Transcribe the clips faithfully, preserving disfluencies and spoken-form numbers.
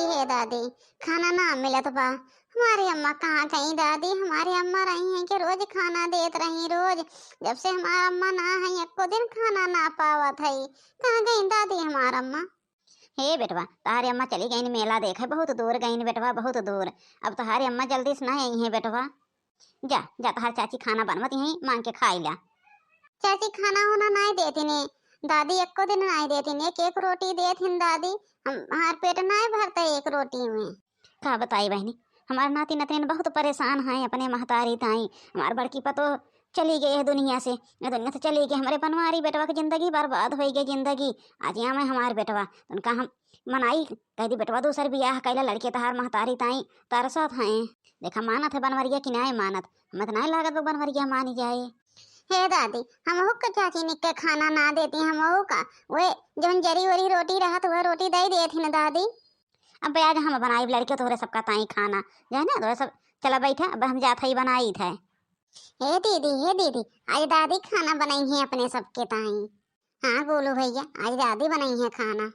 हे दादी, खाना ना मिलत बा। हमारी अम्मा कहाँ गई दादी? हमारी अम्मा रही हैं कि रोज खाना देत रही, रोज। जब से हमार अम्मा ना है, एको दिन खाना ना पावत है। कहाँ गई दादी हमार अम्मा? हे बेटवा, तोहारी अम्मा चली गईन मेला देखे, बहुत दूर गईन बेटवा, बहुत दूर। अब तोहारी अम्मा जल्दी से ना आई हैं बेटवा। जा, जा, तोहार चाची खाना बनवत हैं, मांग के खाई ला। चाची खाना होना नाई देती ने दादी, एको दिन नाई देती ने, एक, एक रोटी देत हिन दादी। हम, हमार पेट नाई भरता एक रोटी में। का बताई बहिनी, हमार नाती नतनीन बहुत परेशान हैं अपने महतारी ताई। हमार बड़की पतो चली गई है दुनिया से, ये दुनिया से चली गई। हमरे बनवारी बेटवा की जिंदगी बर्बाद होई गई, जिंदगी। आज यहाँ में हमार बेटवा, उनका हम मनाई, कह दी, "बेटवा, दूसर बियाह कैला, लड़के तहार महतारी ताई तरसत हैं।" देखा, मानत है बनवरिया कि नाई मानत, हमें तो नाई लागत वो बनवरिया मानी जाए। हे दादी, हमहू के चाची निक के खाना ना देती, हमहू का वे जौन जरी वरी रोटी रहत, वह रोटी दे देत ही न दादी। अब आज हम बनाई लड़के तोहरे सबका ताई खाना, जाने तोहरे सब, चला बैठा, अब हम जात हई बनाई थे। हे दीदी, हे दीदी, आज दादी खाना बनाई है अपने सबके ताई। हाँ गोलू भैया, आज दादी बनाई है खाना।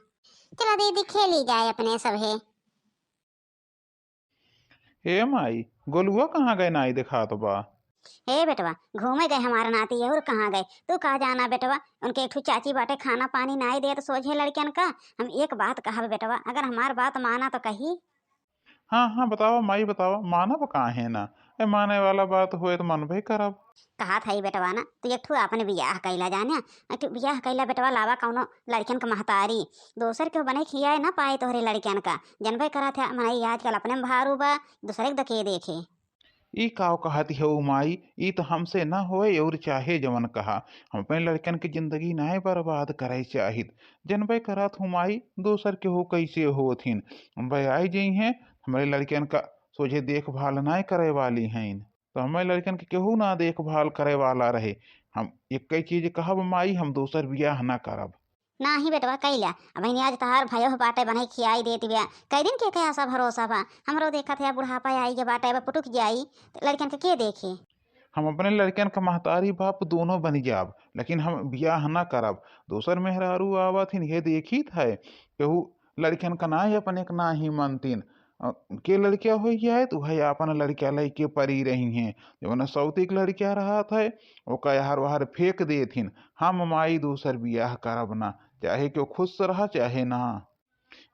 चला दीदी, खेली जाए अपने सब है। हे माई, गोलुआ कहाँ गए, नाई देखात बा? हे बेटवा, घूमे गए हमार नाती, और कहाँ गए? तू का जाना बेटवा, उनके एक ठो चाची बाटे, खाना पानी नाई देत सोझे लड़कियन का। हम एक बात कहब बेटवा, अगर हमार बात माना तो कही। हाँ, हाँ, बतावा माई, बतावा, मानब काहे ना? ए, माने वाला बात होए तो मनबे करब। कहत हई बेटवा ना, तू एक ठो आपन बियाह कैला जाने, एक ठो बियाह कैला बेटवा, लावा कौनो लड़कियन के महतारी, दोसर के बने खियाए ना पाए तोहरे लड़कियन का। जनबे करत है, मनई आजकल अपने में भारू बा, दूसरे के दके देखे। ई काव कहत हऊ माई, ई तो हमसे ना होए और चाहे जवन कहा, हम अपने लड़कन के जिंदगी नाय बर्बाद करे चाहित। जनबे करत हूँ माई, दोसर के हो कैसे होत हिन। हम भाई आई जई हैं, हमरे लड़कन का सोझे देखभाल नाय करे वाली हैं, तो हमरे लड़कन के केहू ना देखभाल करे वाला रहे। हम एक ही चीज कहब माई, हम दोसर बियाह ना करब। नाही बेटवा, कैला। अबहिन आज तहार भयो बाटे, बनई खियाई देत बिया। कई दिन के कया सा भरोसा बा? हमरो देखत है बुढ़ापा आई के बाटे, अब पुटुक जाई, त लड़कन के, के देखे? हम अपने लड़कन का महतारी बाप दोनों बनी जाब, लेकिन हम बियाह ना करब। दोसर मेहरारू आवत हिन, ये देखित है, केहू लड़कन का ना ही अपने का ना ही मानतीन। अ, के लड़किया होई जाए, तो वह आपन लड़किया लइके परी रही हैं। जवन सौती के लड़किया रहत है, ओका यहर वहर फेंक देत हिन। हम माई दूसर बियाह करब ना, चाहे केहू खुश रहा, चाहे ना।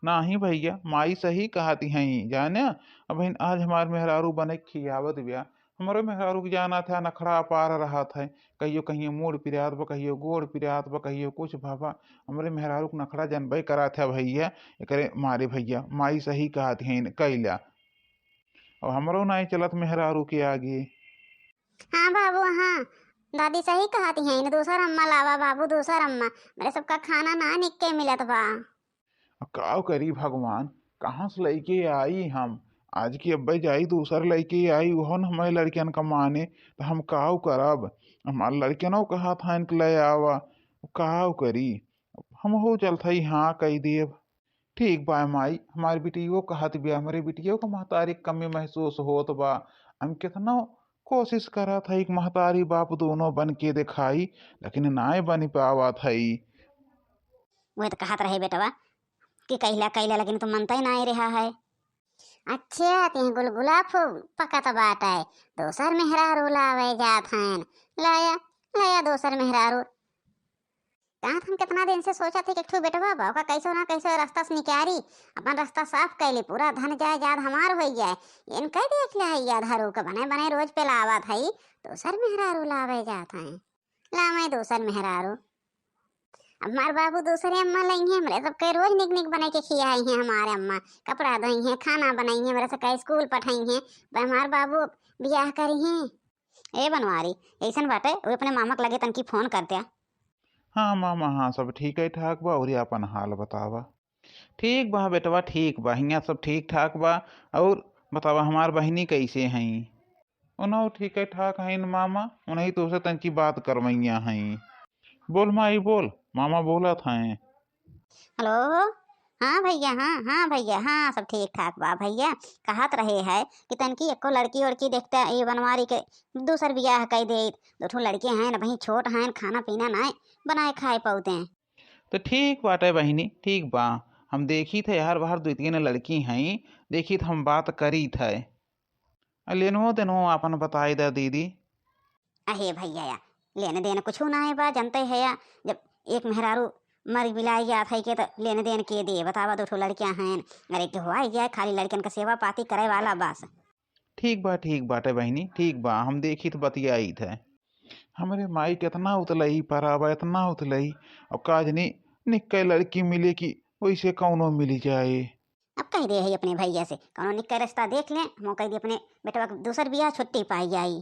नाही भैया, माई सही कहत हई, जाने, अबहिन आज हमार मेहरारू बने खियावत बिया। हमरे मेहरारू के जानत है, नखड़ा अपार रहत है, कहियो कहियो मूड़ पिरात बा, कहियो गोड़ पिरात बा, कहियो कुछ भवा। हमरे मेहरारू के नखड़ा जनबे करत है भैया, एकरे मारे भैया, माई सही कहत हईन, कैला। अब हमरो नाई चलत मेहरारू के आगे। हाँ बाबू, हाँ, दादी सही कहत हईन, दूसर अम्मा लावा बाबू, दूसर अम्मा, मेरे सबका खाना ना निक के मिलत बा। अब काव करी भगवान, कहाँ से लइके आई हम? आज की अब्बे जाई, दूसर लइके आई, उहो न हमारे लड़कियन का माने, तो हम काव करब? हमार लड़कियनो कहत हईन कि ले आवा, काव करी? हम हो चलत हई, हाँ कही देब। ठीक बा माई, हमार बिटियो कहत बिया, हमरे बिटियो का महतारी के कमी महसूस होत बा। हम केतनो कोशिश करत हई कि महतारी बाप दोनों बन के देखाई, लेकिन नाय बन पावत हई। वह तो कहत रहे बेटवा कि कैला, कैला, लेकिन तो मनते नाय रहा है। अच्छा, ते गुलगुला फूल पकत बाटे, दोसर मेहरारू लावे जात हन। लाया, लाया दोसर मेहरारू। कहाँ हम कितना दिन से सोचत ही कि एक ठो बेटवा बा, ओका कैसो ना कैसो रास्ता से निकारी, अपन रास्ता साफ कैली, पूरा धन जायदाद हमार होई जाए। इनके देख ले है याद हरू के बने बने रोज पे लावत है, दोसर मेहरारू लावे जात है। लावे दोसर मेहरारू। अब हमार बाबू दूसरे अम्मा लई हैं, हमरे सबके रोज निक निक बने के खियाई हैं हमारे अम्मा, कपड़ा धोई हैं, खाना बनाई हैं, हमरे सबके स्कूल पठाई हैं। अब हमार बाबू बियाह करी हैं। ए बनवारी, ऐसन बाटे, वो अपने मामा के लगे तनकी फोन कर द्या। हाँ मामा, हाँ, सब ठीक है ठाक बा, और अपन हाल बतावा। ठीक बा बेटवा, ठीक बा, हियाँ सब ठीक ठाक बा। और बतावा, हमार बहिनी कैसे हईं? उन्हों ठीक है ठाक हईं मामा, उन्हीं तोसे तनकी बात करवैया हईं। बोल माई बोल, मामा बोलत हैं। हेलो, हाँ भैया, हाँ, हाँ भैया, हाँ, सब ठीक ठाक बा भैया। कहत रहे है कि तनकी एको लड़की वड़की देखते, ये बनवारी के दूसर बियाह कई दे, दो ठो लड़के हैं ना, वही छोट हैं, खाना पीना ना बनाए खाए पौते हैं। तो ठीक बाटे बहिनी, ठीक बा, हम देखित है, हर बार दुइ तीन लड़की हैं, देखित हम बात करित है। आ लेनवो देनवो आपन बताई दा दीदी। अहे भैया, या लेन देन कुछ ना है बा, जनते है या, जब एक मेहरारू मर मिलाई जात है के तो लेन देन के दे, बतावा, दो ठो लड़कियां हैं, अरे के हुआ या खाली लड़कियन का सेवा पाती करे वाला बस। ठीक बा, ठीक बाटे बहिनी, ठीक बा, हम देखित बतियाइत है। हमरे माई केतना उतलई परा बा, एतना उतलई, अब का जनी निक्के लड़की मिले कि वैसे कौनो मिली जाए। अब कह दे है अपने भैया से, कौनो निक्के रिश्ता देख लें, हम कह दे अपने बेटवा के दूसर बियाह छुट्टी पाई जाई।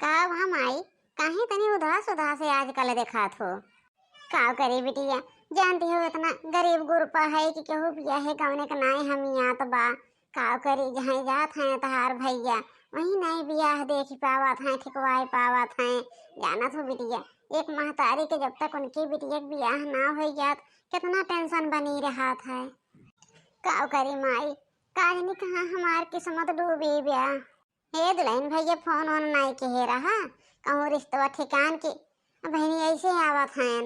का हुआ माई, काहे तनी उदास उदास है आजकल देखात हो? का करी बिटिया, जानती हो इतना गरीब गुरपा है कि केहू बियाहे गवने के नाई हमियात बा। का करी, जहाँ जात हैं तहार भैया, वहीं नाई बियाह देखि पावत हैं, ठिकवाए पावत हैं। जानत हो बिटिया, एक महतारी के जब तक उनकी बिटिया के बियाह ना हो जात, कितना टेंशन बनी रहत है। का करी माई, का जनी कहाँ हमार किस्मत डूबी बा। हे दुलहिन भैया, फोन वोन नाई किहे रहा, कहूँ रिश्तवा ठिकान के बहिनी ऐसे आवत हैं।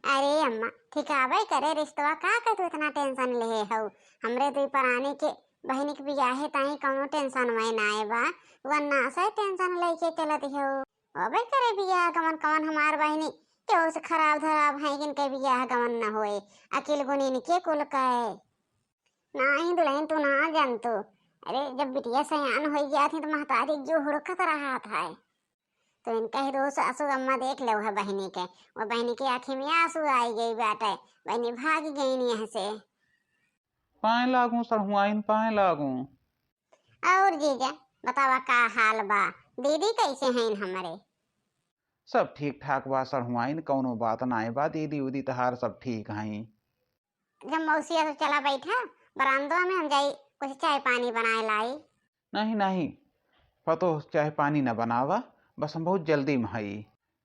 अरे अम्मा, ठिकावे करे रिश्तवा, का के तू इतना टेंशन लेहे हऊ? हमरे दुई परानी के बहिनी के बियाहे ताई कौनो टेंशन में नाई बा, वरना से टेंशन लेके चलत हऊ। अबे करे बियाह गवन कवन हमार बहिनी, केहू से खराब धराब है कि इनके बियाह गवन न होए, अकिल गुण इनके कुल का है। नाही दुलहिन, तू ना जानतू। अरे, जब बिटिया सयान होई जात ही तो महतारी जो हुड़कत रहत है। तो इनका ही रोज सासू अम्मा देख लेव है बहिनी के, वो बहिनी के आँखी में आंसू आई गई बाटे, बहिनी भाग गई यहाँ से। पाए लागू सढ़ुआइन, पाए लागू। और जीजा, बतावा का हाल बा? दीदी कैसे हैं हमरे? सब ठीक ठाक बा सढ़ुआइन, कौनो बात नाई बा, दीदी उदी तहार सब ठीक हैं। जब मौसिया तो चला बैठा बरामदवा में, हम जाई कुछ चाय पानी बनाए लाई। नहीं, नहीं, पतोह चाय पानी न बनावा, बस हम बहुत जल्दी में हई।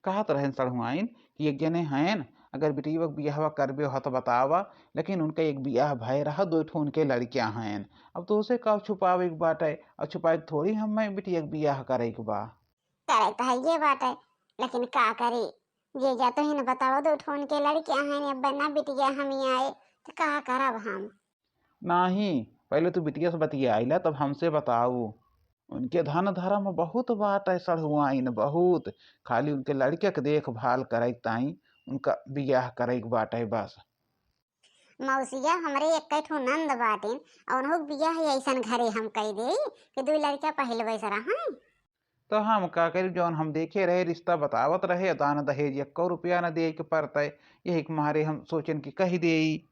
कहत रहेन सढ़ुआइन कि एक जने हैं, अगर बिटिया के बियाहवा करबे हो तो बतावा, लेकिन उनका एक बियाह भय रहा, दो ठो उनके लड़कियां हैं। अब तो उसे का छुपावे के बाटे, और छुपावे के थोड़ी हमें बिटिया के बियाह करे के बा। करे तो है ये बाटे, लेकिन का करी, जीजा तो ही न बतावा, दो ठो उनके लड़कियां हैं, अब बिना बिटिया हम ही आए तो का करब हम? नाही, पहले तू बिटिया से बतियाइला, तब हमसे बताऊ। उनके धन धर्म बहुत बाटे सढ़ुआइन, बहुत। खाली उनके लड़के के देखभाल करे के ताई उनका बियाह करे के बाटे बस। मौसिया, हमरे एक ठो नंद बाटिन, और उनहु के बियाह ऐसन घरे हम कई देई कि दुई लड़का पहले वैसे रहन। तो हम का करी, जौन हम देखे रहे, रिश्ता बतावत रहे, दान दहेज एक्को रुपया न देई के परते, यही के मारे हम सोचन कि कही देई।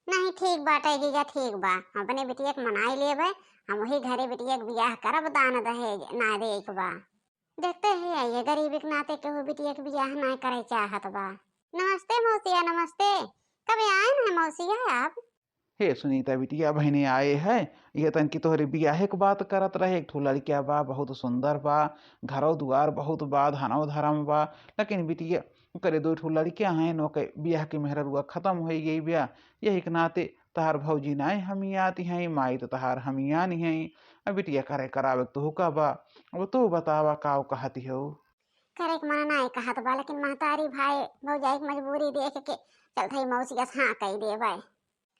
नहीं, ठीक बाटे जीजा, ठीक बा, हम अपने बिटिया के मनाई लेबे, हम वही घरे बिटिया के बियाह करब, दान दहेज ना दे के बा। देखते ही आइए, गरीबी के नाते केहू बिटिया के बियाह ना करे चाहत बा। नमस्ते मौसिया, नमस्ते। कब आए हैं मौसिया आप? हे सुनीता बिटिया, बहिने आए है, ये तन की तोहरे बियाहे के बात करत रहे। एक ठो लड़किया बा, बहुत सुंदर बा, घरो दुआर बहुत बा, धनव धरम बा, लेकिन बिटिया ओकरे दो ठो लड़किया हैं, ओके बियाह के मेहररुआ खत्म हो गई बिया, यही के नाते तहार भौजी नाय हमियाती हैं, माई तो तहार हमियानी हैं। अब बिटिया करे करावे के तोहू का बा, अब तू बतावा का कहती हो? करे के मन नाय कहत बा, लेकिन महतारी भाई भौजाई के मजबूरी देख के चलत है मौसिया से हाँ कही देबे।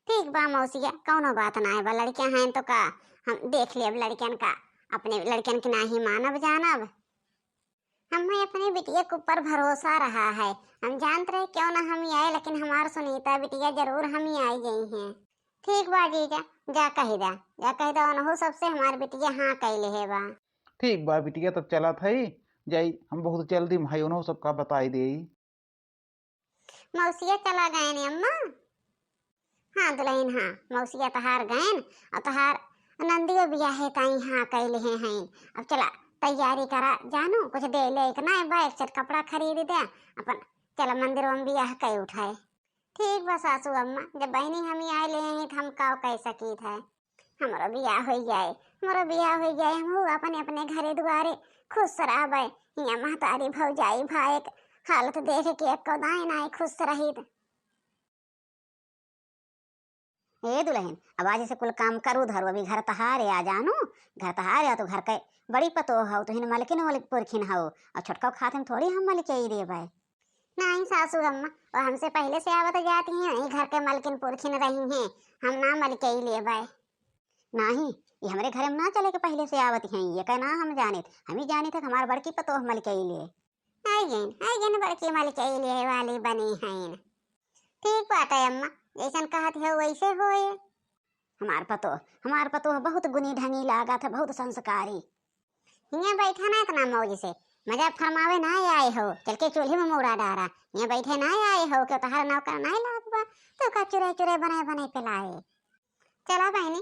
ठीक बा मौसिया, कौनो बात नाय बा, लड़कियां हैं तो का, हम देख लेब लड़कियन का, अपने लड़कियन के नाही मानब जानब। हमें अपने बिटिया के ऊपर भरोसा रहा है, हम जानत रहे क्यों ना हम आए, लेकिन हमार सुनीता बिटिया जरूर हम आई गई हैं। ठीक बा जीजा, जा कही दा, जा कही दा, उनहु सबसे हमार बिटिया हाँ कह लेहे बा। ठीक बा बिटिया, तब चलत है, जाई, हम बहुत जल्दी में है, उनहु सबका बताई देई। मौसिया चला गए ने अम्मा? हाँ दुलहिन, हाँ, मौसिया तहार गएन और तहार नंदियो बियाहे ताई हाँ कह लेहे हैं। अब चला तैयारी करा जानू, कुछ दे ले के ना बा, एक सेट कपड़ा खरीद दे, अपन चला मंदिर में बियाह कह उठाए। ठीक बा सासू अम्मा, जब बहिनी हमी आए ले हैं तो हम काव कह सकीत है। हमरो बियाह होई जाए, हमरो बियाह होई जाए, हमहू अपने अपने घरे दुआरे खुश रहबे। हियाँ महतारी भौजाई भाई के हालत देख के एको दाई नाई खुश रहित। ए दुलहिन, अब आज से कुल काम करू धरू, अभी घर तहारे आ जानू, घर तहारे आ, तो घर के बड़ी पतोह हऊ, तुहिन मलकिन मलिक पुरखिन हऊ, और छोटका खातिन थोड़ी हम मलिक ही देबे। नाहीं सासू अम्मा, वो हमसे पहिले से आवत जाती हैं, यही घर के मलकिन पुरखिन रही हैं, हम ना मलकई लेबै। नाहीं, ये हमरे घरे में ना चले के पहिले से आवत हैं, ये का ना हम जानित, हम ही जानित है कि हमार बड़की पतोह मलकई ले। आइगेन, आइगेन बड़की मलकई ले वाली बनी हैं। ठीक बात है अम्मा, जैसन कहत हो वैसे होए। हमार पतोह, हमार पतोह बहुत गुनी ढंगी लागत है, बहुत संस्कारी। हियाँ बैठा ना इतना मौज से, मजा फरमावे ना आए हो, चल के चूल्हे में मूड़ा डारा। हियाँ बैठे ना आए हो, क्यों तोहार नौकर ना लागबा, तो का चुरे चुरे बने बने पिलाए। चला बहिनी,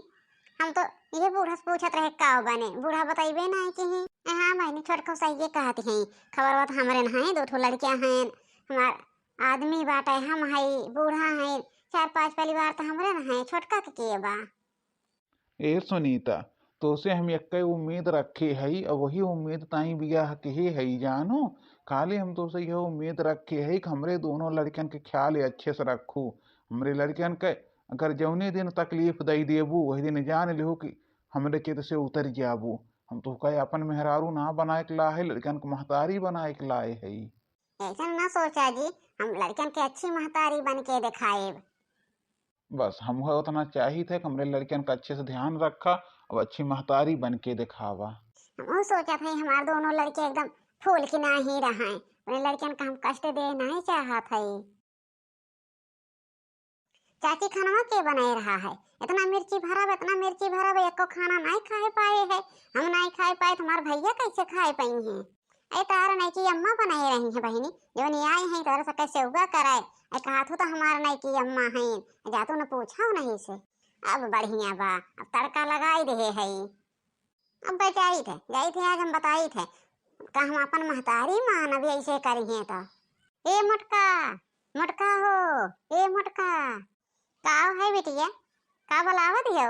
हम तो ये बूढ़ा से पूछत रहे का बने, बूढ़ा बतइबे ना किहीं। हाँ बहिनी, छोटको सही ये कहत हैं, खबर बात हमरे ना है, दो ठो लड़कियाँ हैं, हमार आदमी बाटे, हम हई, बूढ़ा हैं, चार पांच परिवार तो हमरे न हैं, छोटका के के बा? ए सुनीता, तोसे हम एक्के उम्मीद रखे हई, और वही उम्मीद ताई बियाह के हे हई, जानो। खाली हम तोसे यह उम्मीद रखे हई कि हमरे दोनों लड़कन के ख्याल अच्छे से रखू। हमरे लड़कन के अगर जौने दिन तकलीफ दई देबू, वही दिन जान लेहू कि हमरे चित से उतर जाबू। हम तोहका अपन मेहरारू ना बनाए के लाए, लड़कन के महतारी बनाए के लाए हई। ऐसन ना सोचा जी, हम लड़कन के अच्छी महतारी बन के दिखाएब। बस, हम उतना चाहित है कि हमरे लड़कन का अच्छे से ध्यान रखा, अब अच्छी महतारी बन के दिखावा। हम सोचत है हमार दोनों लड़के एकदम फूल की नाही रहे, अपने लड़कन का हम कष्ट दे नहीं चाहत है। चाची, खानवा के बनाए रहा है? इतना मिर्ची भरब, इतना मिर्ची भरब, एको खाना नहीं खाए पाए है। हम नहीं खाए पाए, तुम्हार भैया कैसे खाए पाई हैं? ए, तार नहीं की अम्मा बनाए रही हैं बहिनी, जो नहीं आई हैं, तोरे से कैसे उगा कराए। ए, कहा तू तो हमार नहीं की अम्मा हैं, जा तू न पूछा नहीं से। अब बढ़िया बा, अब तड़का लगाई दे है। अब जाइत है, जाइत है, आज हम बताइत है, का हम अपन महतारी मानब ऐसे करिहे तो। ए मोटका, मोटका हो, ए मोटका। का है बिटिया, का बुलावत हो?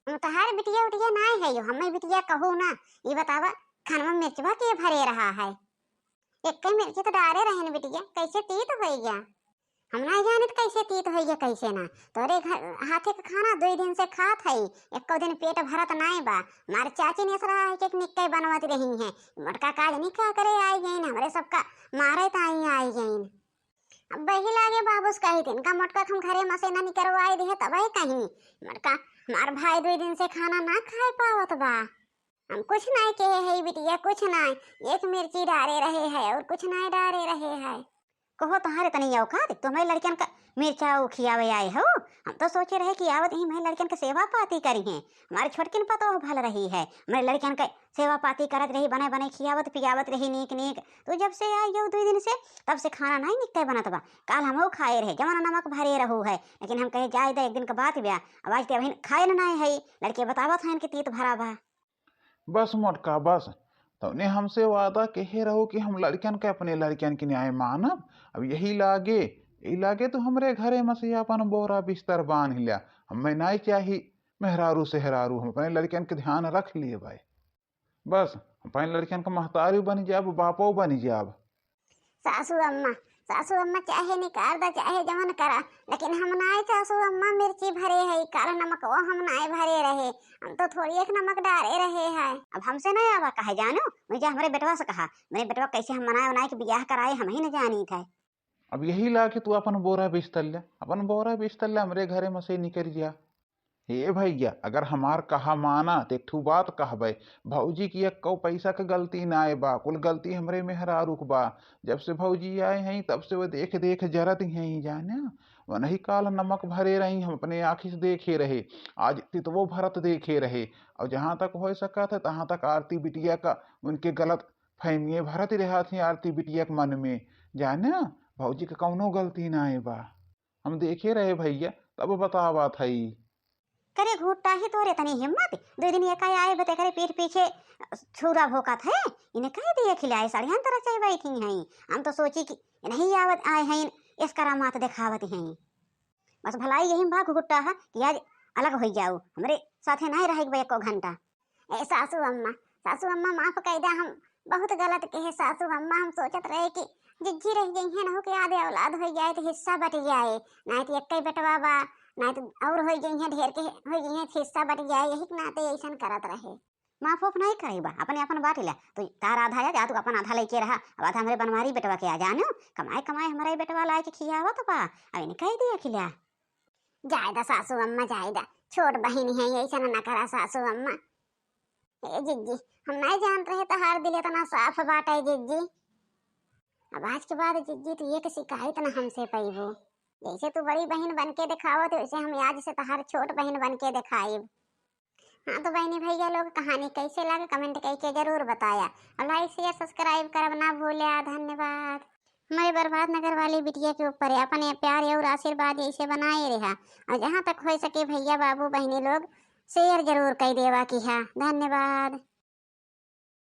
हम तोहार बिटिया उटिया नाय है यो, हमें बिटिया कहू ना। ये बतावा, खानवा मिर्चवा के भरे रहा है? एक्के मिर्ची तो डारे रहन बिटिया, कैसे तीत होई गया? हम ना जानित कैसे तीत होई गया, कैसे ना। तोरे घर हाथे के खाना दुई दिन से खात हई, एको दिन पेट भरत नाय बा। मार चाची ने रहा है कि निक्के बनवत रही हैं। मोटका काज नहीं का करे आई गईन, हमरे सबका मारे ताई आई गईन। अब वही लागे बाबूस कही दिन का मोटका हम घरे में से ना निकरवाई दे, तब ही कहीं मोटका मार भाई दुई दिन से खाना ना खाए पावत बा। हम कुछ नहीं कहे है बिटिया, कुछ नहीं, एक मिर्ची डारे रहे है और कुछ नहीं डारे रहे है। कहो, तुम्हारे तनी औकात, तुम्हारे लड़कियन का मिर्चा खियावे आए हो? हम तो सोचे रहे कि आवत ही हमारे लड़कियन के सेवा पाती करी हैं, हमारे छोटकिन पतोह भल रही है, हमारे लड़कियन के सेवा पाती करत रही, बने बने खियावत पियावत रही नीक नीक। तू जब से आई हो दुई दिन से, तब से खाना नहीं निकते बनत बा। काल हमहू खाए रहे, जवन नमक भरे रहू है, लेकिन हम कहे जाए दे, एक दिन के बात ब्या, अब आज ते अबहिन खाए न नाए है, लड़के बतावत हैं कि तीत भरा बा। बस मोटका, बस। तौने हमसे वादा कहे रहो कि हम लड़कन के, अपने लड़कन के न्याय मानब। अब यही लागे, यही लागे तो हमरे घरे में से अपन बोरा बिस्तर बांध लिया। हमें नाई चाही मेहरारू सेहरारू, हम अपने लड़कन के ध्यान रख लिए भाई। बस, हम अपने लड़कन के महतारू बन जाब, बापो बन जाब। सासू अम्मा, सासू अम्मा, चाहे निकाल दा, चाहे जवन करा, लेकिन हम नाय सासू अम्मा मिर्ची भरे है, काला नमक वो हम नाय भरे रहे, हम तो थोड़ी एक नमक डारे रहे है। अब हमसे नहीं आवा कहे जानू, मैं जा हमरे बेटवा से कहा, मेरे बेटवा कैसे हम मनाए उनाए के बियाह कराए, हम ही न जानी थे। अब यही ला कि तू अपन बोरा बिस्तर ले, अपन बोरा बिस्तर ले, हमरे घरे में से निकल जा। हे भैया, अगर हमार कहा माना, त एक ठू बात कहबे, भौजी की एक्को पैसा के गलती नाय बा, कुल गलती हमरे मेहरारू के बा। जब से भौजी आए हैं, तब से वो देख देख जरत हैं, जाने। वनही काल नमक भरे रही, हम अपने आँखी से देखे रहे, आज तितवो भरत देखे रहे। और जहाँ तक हो सकत है, तहाँ तक आरती बिटिया का उनके गलत फहमिए भरत रहत हैं आरती बिटिया के मन में, जाने। भौजी के कौनो गलती नाय बा। हम देखे रहे भैया, तब बतावत हई। करे घुट्टा ही तोरे तनी हिम्मत, दो दिन एका आए बते करे पीठ पीछे छुरा भोंकत है, इन्हें कह दिए खिलाए षड्यंत्र रचाए बैठी हैं। हम तो सोची कि नहीं आवत आए हैं, इस करामात दिखावत हैं। बस भलाई यही में बा घुट्टा है कि आज अलग हो जाओ, हमरे साथे नहीं रहेक बा एको घंटा। ए सासू अम्मा, सासू अम्मा माफ कई दा, हम बहुत गलत कहे सासू अम्मा। हम सोचत रहे कि जिज्जी रह गई है, नहु के आधे औलाद हो जाए तो हिस्सा बट जाए, नहीं तो एक्के बेटवा बा, नहीं तो और हो गई है, ढेर के हो गई है, हिस्सा बट जाए, यही के नाते ऐसन करत रहे। माफ उफ नहीं करइबा, अपने अपन बाँट ल्या। तू तार आधा या जा, तू अपन आधा लइके रहा, अब आधा हमरे बनवारी बेटवा के आ, जानो, कमाए कमाए हमरा ई बेटवा लाइके खियावत बा, अब इन्हें कहि दिया कि ल्या। जाए दा सासू अम्मा, जाए दा, छोट बहिन है, ऐसा ना करा सासू अम्मा। ए जिज्जी, हम नहीं जानत रहे तहार दिल इतना साफ बाटे जिज्जी। अब आज के बाद जिज्जी तू एक शिकायत ना हमसे पइबू। जैसे तू बड़ी बहिन बन के देखावत है, वैसे हम आज से तहार छोट बहिन बन के देखाइब। हाँ तो बहिनी भैया लोग, कहानी कैसे लगे comment करके जरूर बताया, और like share subscribe करब ना भूल्या। धन्यवाद। हमरे बर्बाद नगर वाली बिटिया के ऊपर अपन ये प्यार और आशीर्वाद ऐसे बनाए रहा, और जहाँ तक हो सके भैया बाबू बहिनी लोग share जरूर कर देवा किहा। धन्यवाद।